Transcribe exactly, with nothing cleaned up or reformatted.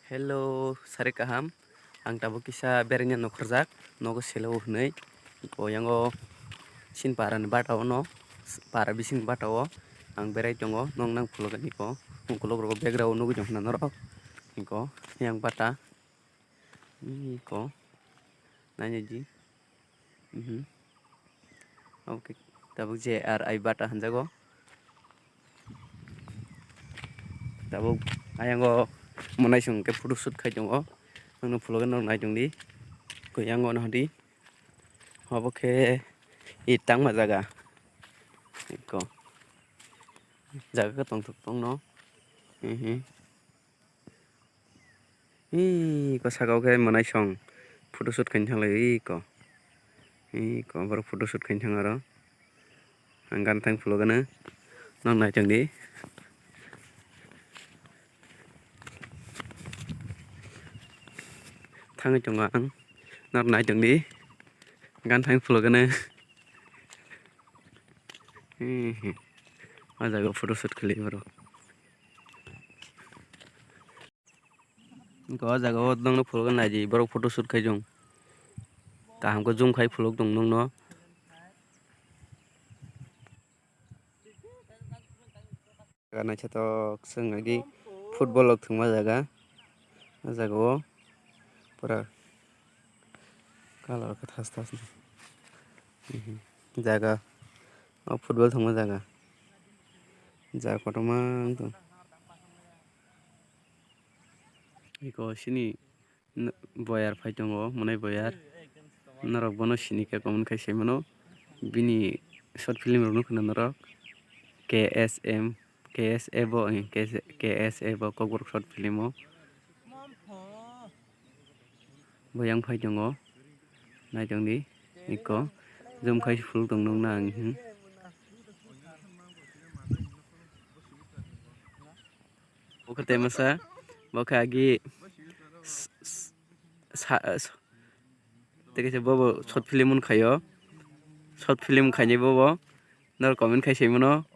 Hello, sari kaham. Ang tabuk kisa beraina nongkhorjak, nogo selo hwnwi. Ko yango sin para ni bata o no, para bising bata o ang berai tongo. Nong nang phulo gani ko, ukulok rogo background o nugui tong khna norok. Ko yang bata. Ko naina di. Mhm. Oke, tabuk je ar ai bata hanjago. Tabuk ayango monai song ke photo shoot khai tongo. Nangno phulogo nang nai tongdi. Ko yango no di. Obo khe i tangma jaga. Ko jaga tong thok tong no. Mhm. Ih, ko saka o khe monai song photo shoot khaina thanglai ih ko. Ih ko borok photo shoot khaina thang aro. Ang gan thang phulo gana. Nang nai tong di. Thangwi tongo ang. Nang nai tong di. Gan thang phulo gana. Ih, o jaga photo shoot khlai borok. Wngkha o jaga o nokno phulukgo naidi borok photo shoot khai jong. Kaham khe zoom khai phuluk tong nokno. Naithotok se wngkha di football rok thwngma jaga. O jaga o pura colour khe thas thas ni jaga o football thwngma jaga. Jaga kotorma wng tong. Eko sini n-, boyar phai tongo, mwnai boyar. Norok bono sini khe comment khai sai mano. Bini short film rok nukha na norok. K S M, K S A bo, eh, K S A, K S A bo Kokborok short film o. Bo yang phai tongo. Nai tong di. Eko. Zoom khai phuluk tong nung na ang, hmm. Bo khe tei masa, bo khe agi s-, s-, sa-, s-, tei kaisa bobo short film wngkhaio. Short film khainai bobo. Norok comment khai sai mano.